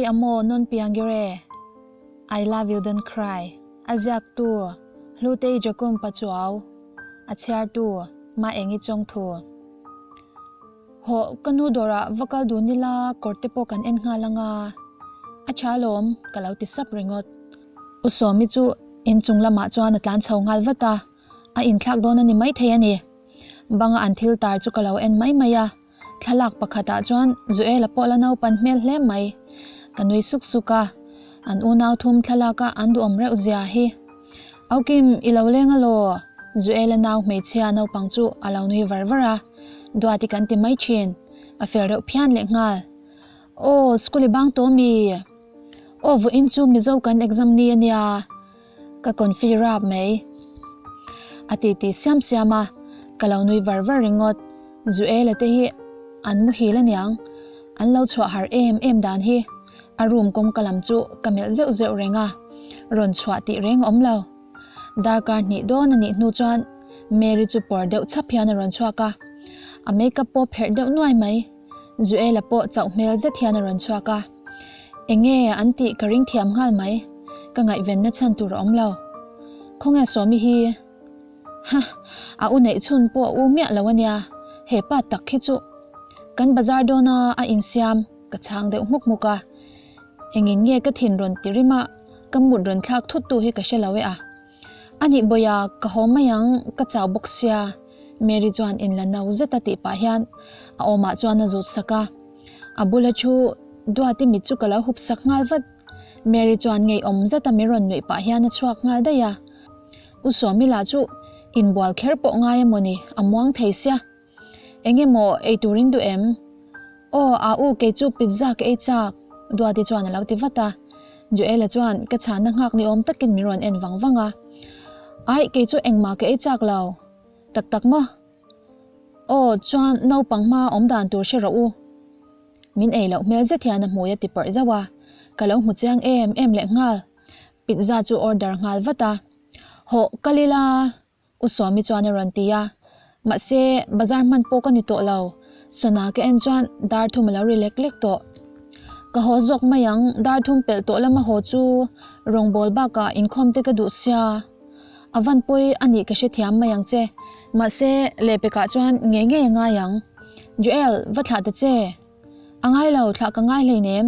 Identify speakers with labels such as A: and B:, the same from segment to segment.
A: Ti amo non piangere? I love you don't cry A ziaktu Hlutei Jokum Pachuau A chhiartu Maengi Chawngthu Hawh ka nu dawrah va kal dun ila kawr te pawh kan en nghal anga a tha alawm ka lo ti sap ringawt. U Sawmi chu inchung lamah chuan a tlan chho nghal vat a, a inthlak dawn a ni maithei a ni. Banga an thil tar chu ka lo en mai mai a. Thlalak pakhatah chuan Zuela pawh la naupan hmel hle mai. Ka nui suk suk a, an unau thum thlalaka an duhawm reuh zia hi. Aukim, i lo leng alaw? Zuela nau hmeichhia naupang chu a lo nui var var a, Duati kan ti mai thin, a fel reuh phian leh nghal. Aw, school i bang tawh mi? Aw, vawiin chu Mizo kan exam ni a nia. Ka confi rap mai. A ti ti siam siam a, ka lo nui var var ringawt. Zuela te hi an muhil aniang, an lo chhuah har em em dan hi. A room kawngka lam chu ka melh zeuh zeuh reng a, rawn chhuah tih reng a awm lo. Darkar hnih dawn a nih hnu chuan Mary chu pawr deuh chhap hian a rawn chhuak a, a makeup pawh pherh deuh nuai mai. Zuela pawh chauh hmel zet hian a rawn chhuak a, Enge an tih ka ring thiam nghal mai, ka ngaihvenna chhan tur a awm lo. Khawnge Sawmi hi? Ha, a u neih chhun pawh a u miah lo a nia, he pa tak hi chu kan bazar dawn a a insiam ka chhang deuh hmuk hmuk a, engin nge ka thin rawn ti rim a, ka mut rawn thlak thut tu hi ka hre lo e a. A nih bawia ka haw mai ang ka chau bawk sia Mary chuan inla no zet a tih pah hian a awmah chuan a zut sak a, a bula thu Duati mit chu ka lo hup sak nghal vat. Mary chuan ngeiawm zet a min rawn nuih pah hian a chhuak nghal daih a. U Sawmi lah chu inbual kher pawh ngai emaw ni, a muang thei sia. Eng emaw ei turin duh em? Aw, a u kei chu pizza ka ei chak, Duati chuan a lo ti vat a. Joela chuan ka chhanna nghak ni awm takin min rawn en vang vang a. Aih, kei chu engmah ka ei chak lo. Tak tak maw? Aw, chuan naupang hma awm dan tur hre rawh u. Min ei loh hmel zet hian a hmui a ti pawrh zauh a, ka lo hmu chiang em em leh nghal. Pizza chu order nghal vat a. Hawh, kal ila, U Sawmi chuan a rawn ti a. Mahse, bazar hman pawh ka ni tawh lo. Sona ka en chuan dar thum a lo ri lek lek tawh. Ka haw zawk mai ang, dar thum pelh tawh lama haw chu rawngbâwl bakah inkhawm te ka duh sia. A van pawi a nih ka hrethiam mai ang che. Mahse, lehpekah chuan ngei ngei a ngai ang. Joel, va thlah ta che. A ngai lo, thlah ka ngai hleinem,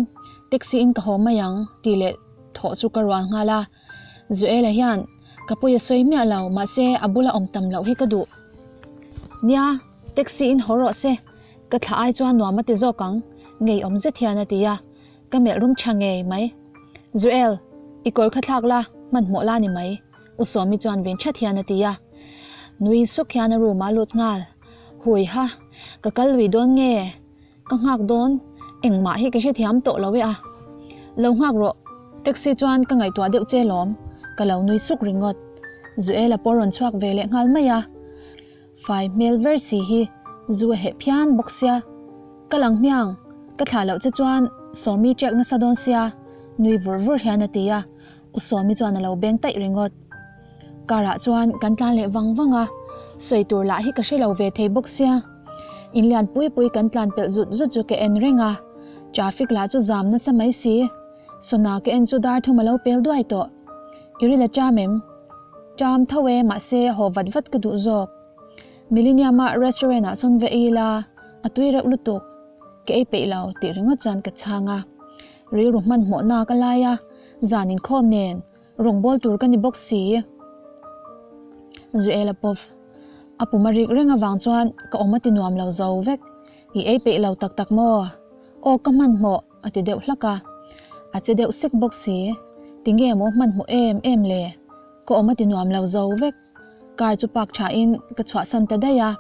A: taxi in ka haw mai ang, tih leh thawh chu ka rual nghal a. Zuela hian ka pawi a sawi miah lo, mahse a bula awm tam loh hi ka duh. Nia, taxi in haw rawh se, ka thlah ai chuan nuam a ti zawk ang, ngeiawm zet hian a ti a, ka melh rum tha ngei mai. Zuel, i kawr kha thlak la, hmanhmawh la ni mai, U Sawmi chuan vin that hian a ti a. Nui suk hian a room ah lut nghal. Hui ha, ka kal lui dawn nge? Ka nghak dawn, engmah hi ka hrethiam tawh lo e a. Lo nghak rawh, taxi chuan ka ngaihtuah deuh che lawm, ka lo nui suk ringawt. Zuela pawh rawn chhuak ve leh nghal mai a. Fai hmel ver si hi zu a heh phian bawk sia. Ka lang hmiang, ka thlah loh che chuan Sawmi ṭek nasa dawn sia, nui vur vur hian a ti a, U Sawmi chuan a lo beng taih ringawt. Car ah chuan kan tlan leh vang vang a, sawi tur lah hi ka hre lo ve thei bawk sia. In lian pui pui kan tlan pelh zut zut chu ka en reng a, traffic lah chu zam nasa mai si. Sona ka en chu dar thum a lo pel duai tawh. I ri la ṭam em? Ṭam tho e, mahse haw vat vat ka duh zawk. Millennium a restaurant ah sawn va ei ila, a tui reuh lutuk. Ka ei peih lo tih ringawt chuan ka chhang a. Rilru hmanhmawhna ka lai a, zan inkhawm nen rawngbâwl tur ka ni bawk si. Zuela pawf a pum a rik reng avang chuan ka awm a ti nuam lo zo vek. I ei peih lo tak tak maw? Aw ka hmanhmawh a ti deuh hlak a. A che deuh sek bawk si. Tinge maw hmanhmawh em em le? Ka awm a ti nuam lo zo vek. Car chu park tha in ka chhuahsan ta daih a.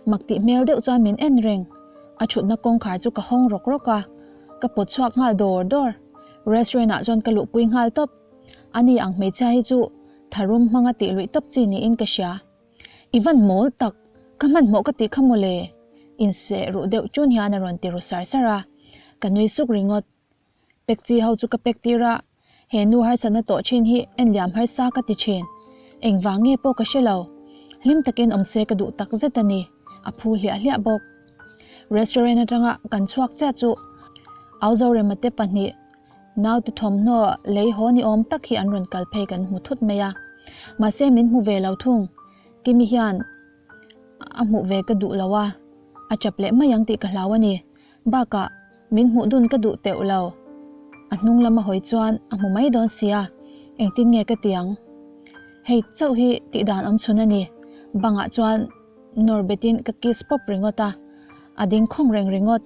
A: Mak tih hmel deuh chuan min en reng. A thutna kawngkhar chu ka hawng rawk rawk a. Ka pawt chhuak nghal dawr dawr. Restaurant ah chuan ka luhpui nghal tawp. Ani ang hmeichhia hi chu tharum hmanga tih luih tawp chi niin ka hria. I van mawl tak, ka hmanhmawh ka tih kha mawle. Inseh ruh deuh chun hian a rawn ti ru sar sar a. Ka nui suk ringawt. Pek chi ho chu ka pek tir a, he nu harsatna tawh thin hi en liam harsa ka ti thin. Engvang nge pawh ka hre lo. Hlim takin awm se ka duh tak zet a ni, a phu hliah hliah bawk. Restaurant atanga kan chhuak chiah chu Auzorema te pahnih. Naute thawmhnaw lei haw ni awm tak hi an rawn kal phei kan hmu thut mai a. Mahse min hmu ve lo thung. Kimi hian a hmuh ve ka duh lo a, a chap leh mai ang tih ka hlau a ni. Bakah min hmuh dun ka duh teuh lo. A hnung lama hawi chuan a hmu mai dawn sia, engtin nge ka ti ang? Hei chauh hi tih dan awm chhun a ni. Bangah chuan nawr betin ka kiss pawp ringawt a, a ding khawng reng ringawt.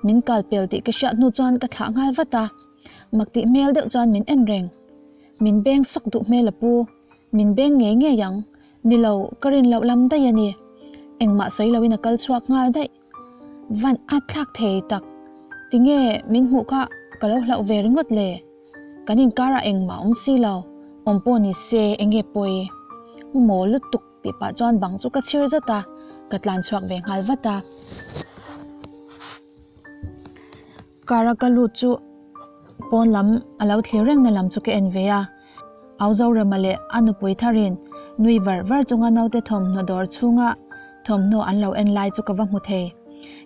A: Min kal pel tih ka hriat hnu chuan ka thlah nghal vat a, mak tih hmel deuh chuan min en reng. Min beng sawk duh hmel a pu, min beng ngei ngei ang. Ni lo, ka rin loh lam daih a ni. Engmah sawi loin a kal chhuak nghal daih. Van at thlak thei tak. Tinge min hmuh kha ka lo hlauh ve ringawt le? Kan inkarah engmah awm si lo, awm pawh ni se enge pawi? Maw lutuk tih pah chuan bang chu ka chhir zawt a, ka tlan chhuak ve nghal vat a. Car a ka lut chu pawn lam a lo thlir reng na lam chu ka en ve a, Au Zorema leh a nupui tharin nui var var chunga naute thawmhnaw dawr chhunga thawmhnaw an lo en lai chu ka va hmu thei.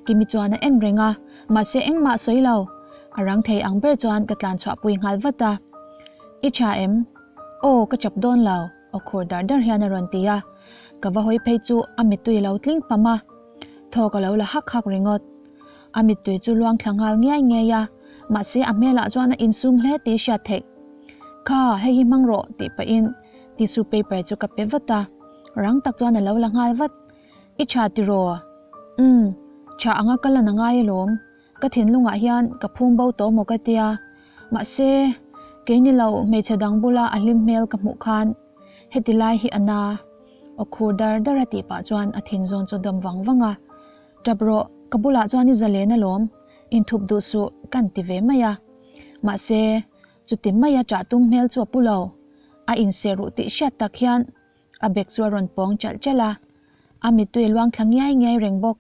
A: Kimi chuan a en reng a, mahse engmah sawi lo. A rang thei ang ber chuan ka tlan chhuahpui nghal vat a. I tha em? Aw, ka chap dawn lo, aw khur dar dar hian a rawn ti a. Ka va hawi phei chu a mittui a lo tling pam a, thawk a lo la hak hak ringawt. A mittui chu luang thla nghal ngiai ngiai a, mahse a hmelah chuan a insum hle tih hriat theih. Kha, hei hi hmang rawh tih pahin tissue paper chu ka pe vat a, rang tak chuan a lo la nghal vat. I tha tiraw? Umm, tha anga ka lan a ngai alawm. Ka thinlungah hian ka phum bo tawh maw ka tia. Mahse, kei ni lo hmeichhe dang bula a hlim hmel ka hmuh khan heti lai hi a na. Aw khur dar dar a tih pah chuan a thin zawn chu dawm vang vang a. Tap rawh, ka bulah chuan i zalen alawm, inthup duh suh kan ti ve mai a. Mahse, chuti maia ṭah tum hmel chu a pu lo. A inseh ruh tih hriat tak hian a bek chu a rawn pawng chalh chalh a. A mittui a luang thla ngiai ngiai reng bawk.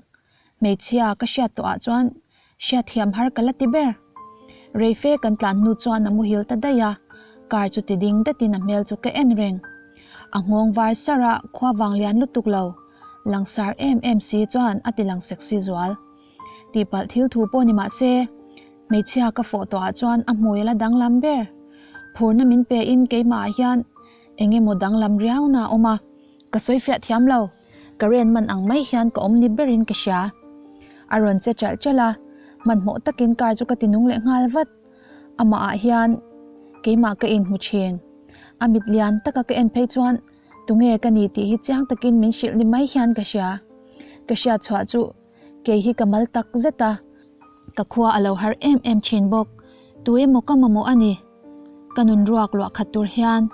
A: Hmeichhia ka hriat tawhah chuan hriatthiam har ka la ti ber. Reife kan tlan hnu chuan a muhil ta daih a, car chu ti ding datin a hmel chu ka en reng. A nghawng var sar a, khua vang lian lutuk lo, langsar em em si chuan a ti lang sexy zual. Tihpalh thil thu pawh ni mah se, hmeichhia ka fawh tawhah chuan a hmui a la danglam ber. Phurna min pe in keimah ah hian eng emaw danglam riauna a awm a, ka sawifiah thiam lo. Ka ren man ang mai hian ka awm ni berin ka hria. A rawn che chalh chalh a, hmanhmawh takin car chu ka ti nung leh nghal vat. Amah ah hian keimah ka inhmu thin. A mit lian taka ka en phei chuan tunge ka ni tih hi chiang takin min hrilh ni mai hian ka hria. Ka hriat chhuah chu kei hi ka mal tak zet a, ka khua a lo har em em thin bawk. Tu emaw ka mamawh a ni. Ka nun ruak luah khat tur hian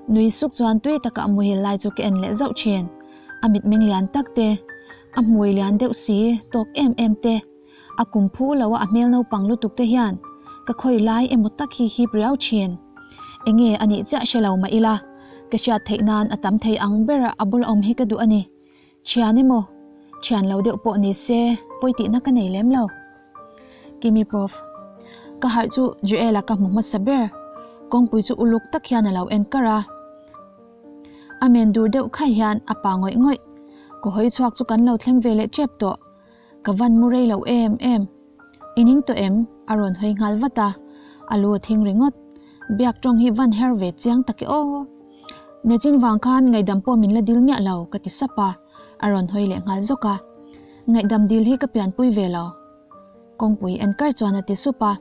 A: nui suk chuan tui taka a muhil lai chu ka en leh zauh thin. A mitmeng lian tak te, a hmui lian deuh si tawk em em te, a kum phu lo a a hmel naupang lutuk te hian ka khawi lai emaw tak hi hip riau thin. Enge a nih chiah hre lo mah ila, ka hriat theih nan a tam thei ang ber a bula awm hi ka duh a ni. Thian emaw, thian lo deuh pawh ni se pawi tihna ka nei lem lo. Kimi prof. Ka harh chu Joel-a ka hmu hmasa ber. Kawngpui chu uluk tak hian a lo en kar a. A men dur deuh khai hian a pa ngawih ngawih. Ka hawi chhuak chu kan lo thleng ve leh tep tawh. Ka van mu rei lo em em. I ning tawh em? A rawn hawi nghal vat a. A lu a thing ringawt. Biak tawng hi van her ve chiang tak e aw. Nechin vang khan ngaihdam pawh min la dil miah lo ka ti sap a, a rawn hawi leh nghal zawk a. Ngaihdam dil hi ka pianpui ve lo. Kawngpui en kar chuan a ti sup a.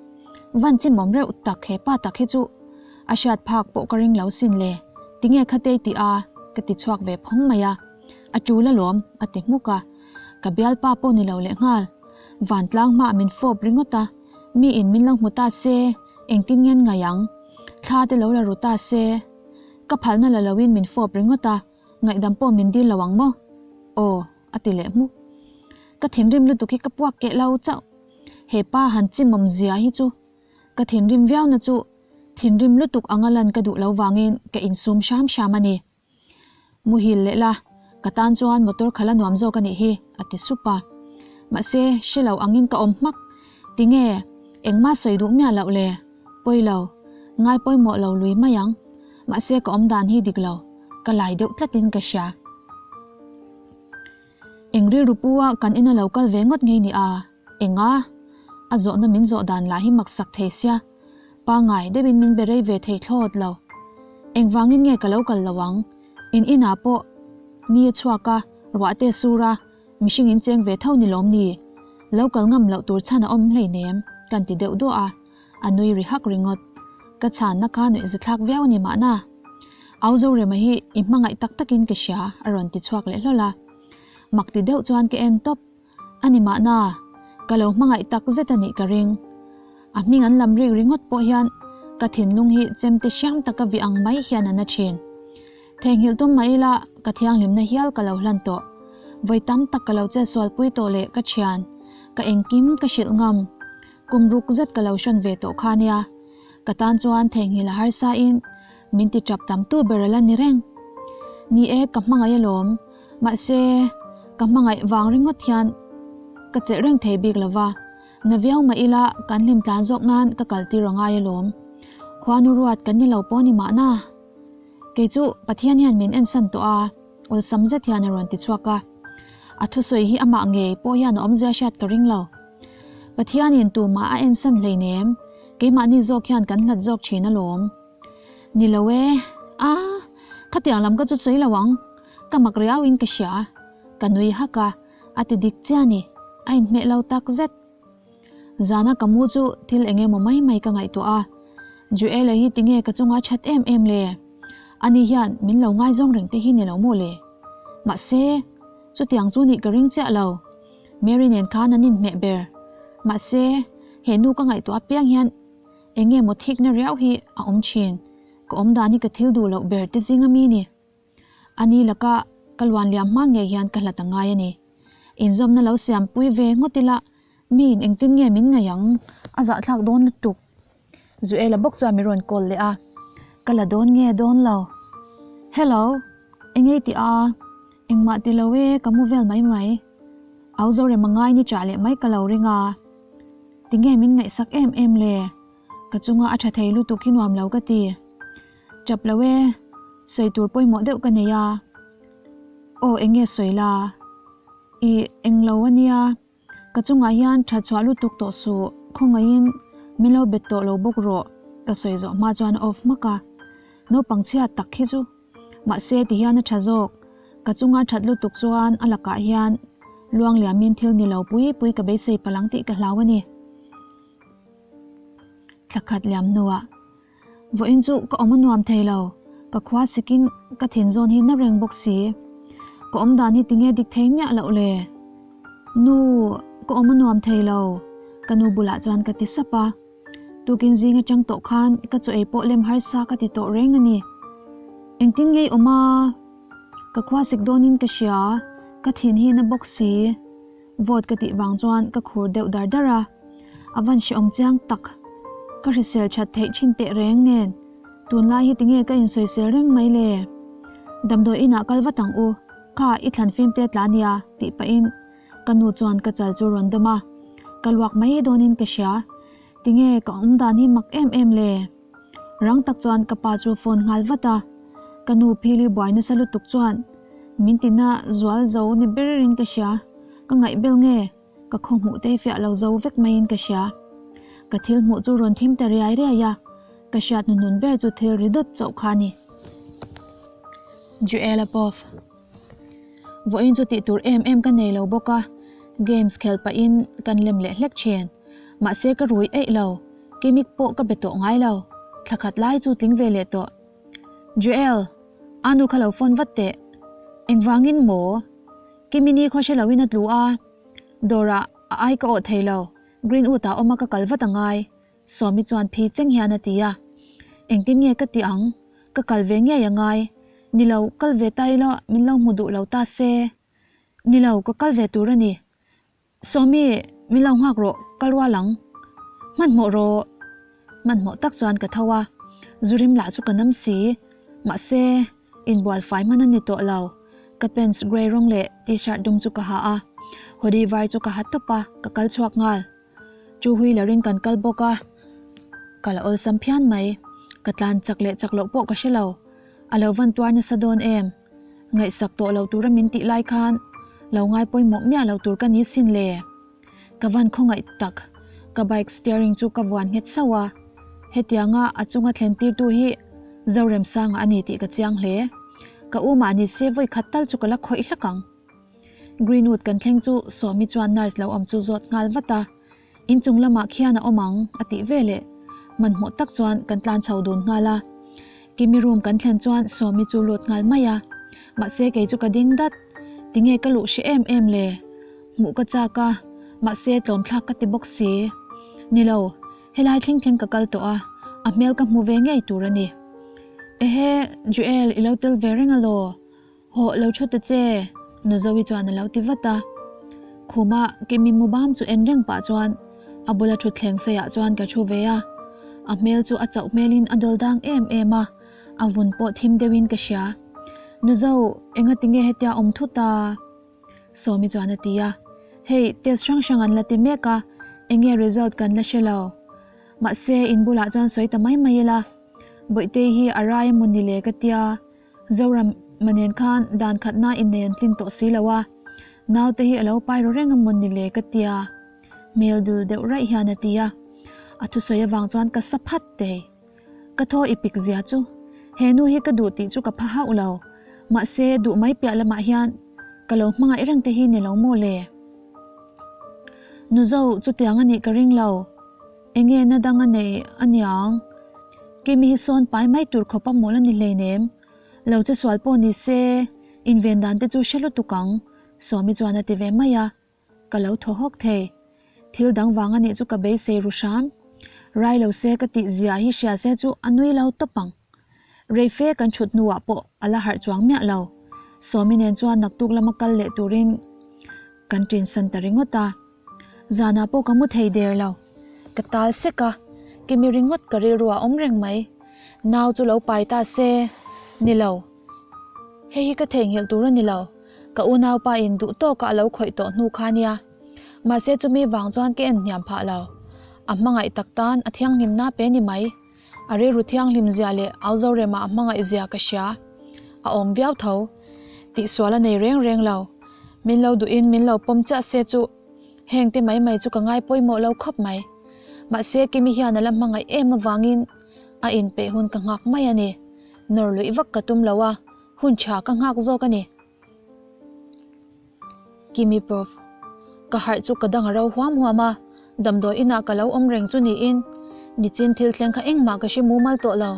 A: Van chimawm reuh tak he pa tak hi chu a hriat phak pawh ka ring lo sin le. Tinge khatei tih a? Ka ti chhuak ve phawng mai a. A tul alawm a ti hmuk a. Ka bialpa pawh ni lo leh nghal. Vantlang hmaah min fawp ringawt a, mi in min lo hmu ta se, engtin ngen ngai ang? Thla te lo la ru ta se. Ka phalna la loin min fawp ringawt a, ngaihdam pawh min dil lo ang maw? Aw, a ti leh hmuk. Ka thinrim lutuk hi ka puak keh lo chauh. He pa han chimawm zia hi chu ka thinrim viau na chu thinrim lutuk anga lan ka duh lo vangin ka insum hram hram a ni. Muhil leh la, ka tan chuan motor khalh a nuam zawk a nih hi, a ti sup a. Mahse, hre lo angin ka awm hmak. Tinge, engmah sawi duh miah loh le? Pawi lo, ngai pawimawh lo lui mai ang. Mahse, ka awm dan hi dik lo, ka lai deuh tlatin ka hria. Eng rilru pu a kan ina lo kal ve ngawt ngei ni a? Enga? A zawhna min zawh dan lah hi maksak thei sia. Pangngai deuhin min be rei ve thei thlawt lo. Engvangin nge ka lo kal lo ang? In inah pawh ni a chhuak a, ruah te a sur a, mihring in cheng ve tho ni lawm ni? Lo kal ngam loh tur chhan a awm hleinem, kan ti deuh duah a, a nui ri hak ringawt. Ka chhanna kha nuihzathlak viau a ni mahna. Au Zorema hi i hmangaih tak takin ka hria, a rawn ti chhuak leh hlawl a. Mak ti deuh chuan ka en tawp. A ni mahna, ka lo hmangaih tak zet a nih ka ring. A hming an lam rik ringawt pawh hian ka thinlung hi chemte hriam taka vih ang mai hian a na thin. Theihnghilh tum mah ila ka thianghlimna hial ka lo hlan tawh. Vawi tam tak ka lo chetsualpui tawh leh ka thian, ka engkim ka hrilh ngam. Kum ruk zet ka lo hrawn ve tawh kha nia. Ka tan chuan theihnghilh a harsa in min ti tap tam tu ber a la ni reng. Ni e, ka hmangaih alawm. Mahse, ka hmangaih vang ringawt hian ka chelh reng thei bik lo va. Na viau mah ila kan hlim tlan zawk nan ka kal tir a ngai alawm. Khuanu ruat kan ni lo pawh ni mahna. Kei chu Pathian hian min ensan tawh a, awlsam zet hian a rawn ti chhuak a. A thusawi hi amah ngei pawh hian a awmzia hriat ka ring lo. Pathianin tumah a ensan hleinem, keimahni zawk hian kan hlat zawk thin alawm. Ni lo e, a, khatiang lam ka chu sawi lo ang, ka mak riauin ka hria, ka nui hak a, a ti dik chiah a ni, a inhmeh lo tak zet. Zana ka mu chu thil eng emaw mai mai ka ngaihtuah a, Joel-a hi tinge ka chunga that em em le? Ani hian min lo ngaizawng reng te hi ni lo maw le? Mahse, chutiang chu nih ka ring chiah lo. Mary nen khan an inhmeh ber. Mahse, he nu ka ngaihtuah apiang hian eng nge maw thikna riau hi a awm thin. Ka awm dan hi ka thil duh loh ber te zing ami ni. Ani laka ka luan liam hma ngei hian ka hlat a ngai a ni. Inzawmna lo siam pui ve ngawt ila miin engtin nge min ngaih ang? A zahthlak dawn lutuk. Zuela bawk chuan min rawn call leh a, ka la dawn nge dawn lo. Hello, engei tih a? Engmah ti lo e, ka mu vel mai mai. Au Zorema ngai ni chah leh mai ka lo ring a. Tinge min ngaihsak em em le? Ka chunga a tha thei lutuk hi nuam lo ka ti. Chap lo e, sawi tur pawimawh deuh ka nei a. Aw enge sawi la? I englo a nia. Ka chungah hian tha chhuah lutuk tawh suh, khawngaihin min lo bet tawh lo bawk rawh, ka sawi zawh hma chuan a off hmak a. Naupang chhiat tak hi chu. Mahse ti hian a tha zawk, ka chunga that lutuk chuan a lakah hian luang liamin thil ni lo pui pui ka beisei palh ang tih ka hlau a ni. Thla khat liam hnuah Vawiin chu ka awm a nuam thei lo, ka khua sikin ka thin zawn hi na reng bawk si. Ka awm dan hi tinge dik thei miah loh le? Nu, ka awm a nuam thei lo, ka nu bulah chuan ka ti sap a. Tukin zing atang tawh khan ka chaw ei pawh lem harsa ka ti tawh reng a ni. Engtin ngei awm a? Ka khua sik dawnin ka hria, ka thin hi na bawk si. Vote ka tih vang chuan ka khur deuh dar dar a, a van hrehawm chiang tak. Ka hrisel that theih thin teh reng nen, tunlai hi tinge ka insawisel reng mai le? Damdawi inah kal vat ang u, kha i thlan fim te tla nia tih pahin ka nu chuan ka chal chu rawn dawm a, ka luak mai dawnin ka hria. Tinge ka awm dan hi mak em em le? Rang tak chuan ka pa chu phone nghal vat a, ka nu phili buai nasa lutuk chuan min tina zual zo ni berin ka hria, ka ngaih bel nge ka khaw hmuh te fiah lo zo vek maiin ka hria. Ka thil hmuh chu rawn thim ta riai riai a, ka hriat hnuhnun ber chu thil ri dawt chauh kha a ni. Joel-a pawf. Vawiin chu tih tur em em ka nei lo bawk a, games khel pahin kan lem leh hlek thin. Mahse ka rui eih lo, Kimik pawh ka be tawh ngai lo, thla khat lai chu tling ve leh tawh. Joel, a nu kha lo phone vat teh. Engvangin maw? Kimini khaw hre loin a tlu a, dawrah a ai ka awh thei lo, Greenwood ah awm a ka kal vat a ngai, Sawmi chuan phi cheng hian a ti a. Engtin nge ka tih ang? Ka kal ve ngei a ngai. Ni lo, kal ve ta ila min lo hmu duh lo ta se. Ni lo, ka kal ve tur a ni. Sawmi, min lo nghak rawh, kal rual ang. Hmanhmawh rawh. Hmanhmawh tak chuan ka tho a, Zurim lah chu ka nam si. Mahse, inbual fai hman a ni tawh lo. Ka pants grey rawng leh t-shirt dum chu ka ha a, hoodie var chu ka ha tawp a, ka kal chhuak nghal. Two wheeler in kan kal bawk a, ka la awlsam phian mai. Ka tlan chak leh chak loh pawh ka hre lo. A lo van tuar nasa dawn em? Ngaihsak tawh lo tura min tih lai khan lo ngai pawimawh miah lo tur ka ni sin le. Ka van khawngaih tak, ka bike steering chu ka vuan nghet sauh a. Hetianga a chunga thlentirtu hi Zoremsanga a ni tih ka chiang hle. Ka u mah ni se vawi khat tal chu ka la khawih hlak ang. Greenwood kan thleng chu Sawmi chuan nurse lo awm chu zawt nghal vat a, Inchung lamah khian a awm ang a tih veleh hmanhmawh tak chuan kan tlan chho dun nghal a. Kimi room kan thlen chuan Sawmi chu lut nghal mai a, mahse kei chu ka ding dat. Tinge ka luh hre em em le? Hmuh ka chak a, mahse tlawmthlak ka ti bawk si. Ni lo, helai thleng thleng ka kal tawh a, a hmel ka hmu ve ngei tur a ni. Ehe, Joel i lo tel ve reng alaw? Hawh lo thu ta che, Nuzovi chuan a lo ti vat a. Khuma Kimi mu bam chu en reng pah chuan a bula thutthleng seiah chuan ka thu ve a. A hmel chu a chauh hmelin a dawl dang em em a, a vun pawh thim deuhin ka hria. Nuzo, engati nge hetia awm thut a? Sawmi chuan a ti a. Hei, test hrang hrang an la ti mek a, enge result kan la hre lo. Mahse, in bulah chuan sawi ta mai mai ila. Bawihtei hi a rai emaw ni le ka tia. Zoram nen khan dan khatna innei an tlin tawh si lo a, naute hi a lo pai ru reng a mawn ni le ka tia, hmel dul deuh raih hian a ti a. A thusawi avang chuan ka sa phat thei. Ka thaw i pik zia chu he nu hi ka duh tih chu ka pha hauh lo, mahse duh mai piah lamah hian ka lo hmangaih reng te hi ni lo maw le? Nuzo chutiang a nih ka ring lo. Enge na dang a nei a niang? Kimi hi sawn pai mai tur khawp a mawl a ni hleinem. Lo che sual pawh ni se, inven dan te chu hre lutuk ang, Sawmi chuan a ti ve mai a. Ka lo thaw hawk thei. Thil dang vang a nih chu ka beisei ru hram. Rai lo se ka tih zia hi hria se chu a nui lo tawp ang. Rei fe kan thut hnuah pawh a la harh chuang miah lo. Sawmi nen chuan naktuk lama kal leh turin kan ṭinsan ta ringawt a. Zanah pawh ka mu thei der lo. Ka tal sek a, Kimi ringawt ka rilru a awm reng mai. Nau chu lo pai ta se, Ni lo. Hei hi ka theihnghilh tur a ni lo. Ka unaupa in duh tawkah a lo khawih tawh hnu kha nia. Mahse chumi vang chuan ka en hniam phah lo. A hmangaih tak tan a thianghlimna pe ni mai. A rilru thianghlim zia leh au Zorema a hmangaih zia ka hria. A awm viau tho. Tihsual a nei reng reng lo. Min lo duhin min lo pawm chiah se chu heng te mai mai chu ka ngai pawimawh lo khawp mai. Mahse Kimi hian a la hmangaih em avangin a inpeih hun ka nghak mai a ni. Nawr luih vak ka tum lo a, hun tha ka nghak zawk a ni. Kimi Prof. Ka harh chu ka dang a ro huam huam a, damdawi inah ka lo awm reng chu niin nichin thil thleng kha engmah ka hre mumal tawh lo.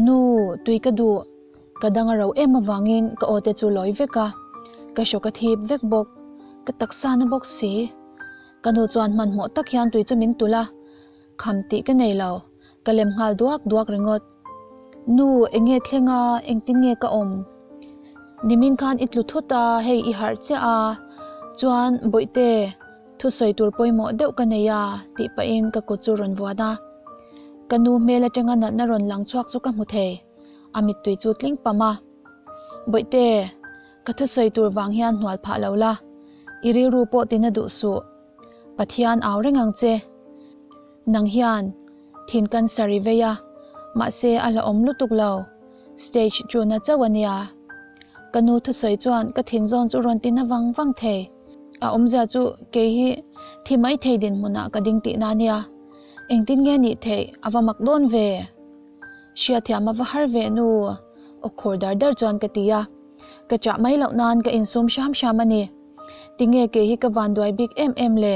A: Nu, tui ka duh. Ka dang a ro em avangin ka aw te chu lawi vek a, ka hrawk a thip vek bawk, ka taksa na bawk si. Ka nu chuan hmanhmawh tak hian tui chu min tulh a, kham tih ka nei lo, ka lem nghal duak duak ringawt. Nu, eng nge thleng a, engtin nge ka awm? Nimin khan i tlu thut a, hei i harh chiah a, chuan Bawihte, thusawi tur pawimawh deuh ka nei a, tih pahin ka kut chu rawn vuan a. Ka nu hmel atanga natna rawn lang chhuak chu ka hmu thei. A mittui chu tling pam a. Bawihte, ka thusawi tur vang hian hnual phah lo la, i rilru pawh tina duh suh. Pathian au reng ang che. Nang hian thin cancer i vei a, mahse a hlauhawm lutuk lo. Stage chuna chauh a nia. Ka nu thusawi chuan ka thin zawn chu rawn tina vang vang thei. A awmzia chu kei hi thi mai thei dinhmunah ka ding tihna a nia. Engtin nge nih theih a va mak dawn ve? Hriatthiam a va har ve nu, aw khur dar dar chuan ka ti a. Ka chah mai loh nan ka insum hram hram a ni. Tinge kei hi ka vanduai bik em em le?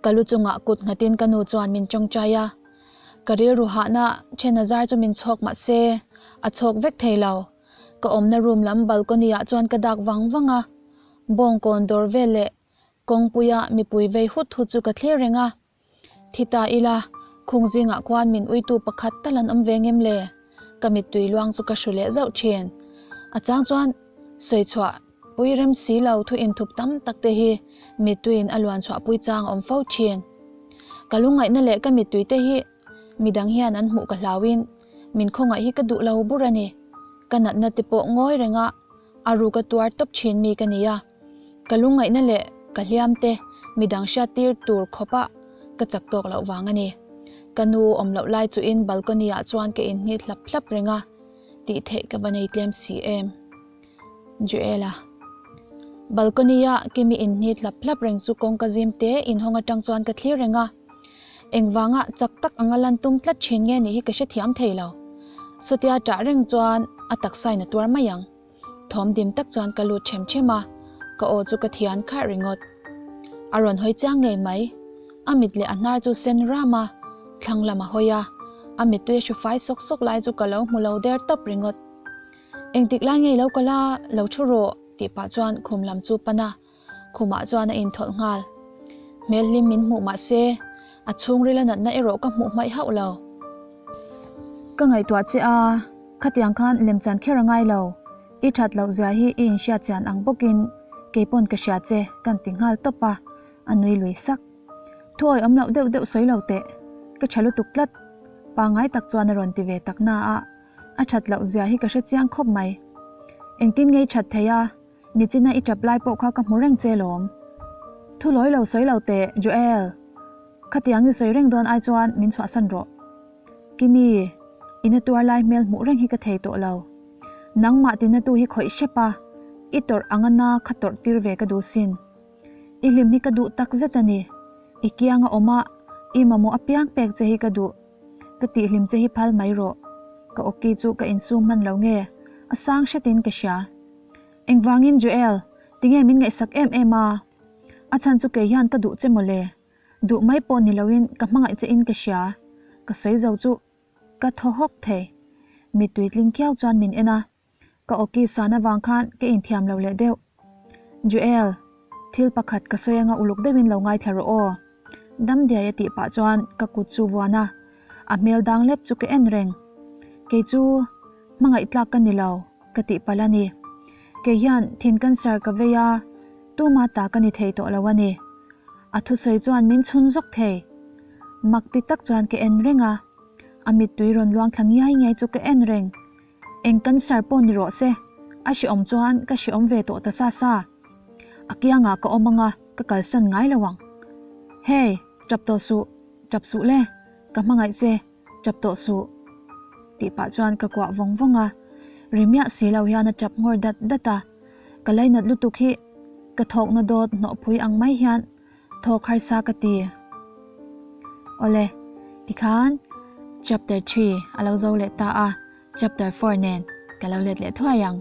A: Ka lu chungah kut nghatin ka nu chuan min tawngtai a. Ka rilru hahna then a zar chu min chhawk mah se, a chhawk vek thei lo. Ka awmna room lam balcony ah chuan ka dak vang vang a. Bawngkawn dawr vel leh kawngpuia mipui vei hut hut chu ka thlir reng a. Thi ta ila, khung zingah khuan min uitu pakhat tal an awm ve ngem le? Ka mittui luang chu ka hru leh zauh thin. A chang chuan sawi chhuah pui rem si lo thu inthup tam tak te hi mittuiin a luan chhuah pui chang a awm fo thin. Ka lungngaihna leh ka mittui te hi midang hian an hmuh ka hlauin min khawngaih hi ka duh lo bur a ni. Ka natna te pawh ngawi renga a ruk a tuar tawp thin mi ka ni a. Ka lungngaihna leh ka hliam te midang hriat tir tur khawpa ka chak tawk loh vang a ni. Ka nu awm loh lai chuin balcony ah chuan ka inhnit hlap hlap reng a, tih theih ka va nei tlem si em. Joel-a. Balcony a Kimi inhnit hlap hlap reng chu kawngka zim te inhawng atang chuan ka thlir reng a. Engvanga chak tak anga lan tum tlat thin nge nih hi ka hrethiam thei lo. Sawtia ṭah reng chuan a taksain a tuar mai ang. Thawm dim tak chuan ka lut ṭhem ṭhem a, ka aw chu ka thian kharh ringawt. A rawn hawi chiang ngei mai. A mit leh a hnar chu sen ram a, thlang lam a hawi a, a mittui a hru fai sawk sawk lai chu ka lo hmu lo der tawp ringawt. Engtik lai ngei lo kal a, lo thu rawh tih pah chuan khum lam chu pan a, khumah chuan a inthawlh nghal. Hmel hlim min hmuh mah se, a chhungril a natna erawh ka hmuh hmaih hauh lo. Ka ngaihtuah che a, khatiang khan lemchan kher a ngai lo, i that loh zia hi i inhriat chian ang bawkin keipawn ka hria che kan ti nghal tawp a, a nui lui sak. Thuawi awm loh deuh deuh sawi lo teh, ka tha lutuk tlat, pangngai tak chuan a rawn ti ve tak na a, a that loh zia hi ka hre chiang khawp mai. Engtin nge i that thei a? Nichina i tap lai pawh kha ka hmu reng che lawm. Thu lawi lo sawi lo teh, Joel. Khatiang i sawi reng dawn ai chuan min chhuahsan rawh. Kimi, i na tuar lai hmel hmuh reng hi ka thei tawh lo. Nangmah tinatu hi khawih hrep a, i tawrh anga na kha tawrh tir ve ka duh sin. I hlim hi ka duh tak zet a ni. I kianga awm a, i mamawh apiang pek che hi ka duh. Ka tihhlim che hi phal mai rawh. Ka awki chu ka insum hman lo nge, a sang hretin ka hria. Engvangin Joel, tinge min ngaihsak em em a? A chhan chu kei hian ka duh che mawle. Duh mai pawh ni loin ka hmangaih che in ka hria. Ka sawi zo chu ka thaw hawk thei. Mittui tling kiau chuan min en a. Ka awki san avang khan ka inthiam lo leh deuh. Joel, thil pakhat ka sawi anga uluk deuhin lo ngaithla rawh aw. Dam diai a tih pah chuan ka kut chu vuan a, a hmel dang lep chu ka en reng. Kei chu hmangaih tlak ka ni lo, ka tih palh a ni. Kei hian thin cancer ka vei a, tuma ta ka ni thei tawh lo a ni. A thusawi chuan min chhun zawk thei. Mak ti tak chuan ka en reng a, a mittui rawn luang thla ngiai ngiai chu ka en reng. Eng cancer pawh ni rawh se, a hreawm chuan ka hreawm ve tawh ta sa sa. A kiangah ka awm anga ka kalsan ngai lo ang. Hey, tap tawh suh, tap suh le, ka hmangaih che, tap tawh suh. Tih pah chuan ka kuah vawng vawng a, ri miah si lo hian a tap nghawr dat dat a. Ka lainat lutuk hi ka thawkna dawt hnawhpui ang mai hian thawk harsa ka ti. Awle, tikhan chapter 3 a lo zo leh ta a, chapter 4 nen ka lo let leh thuai ang.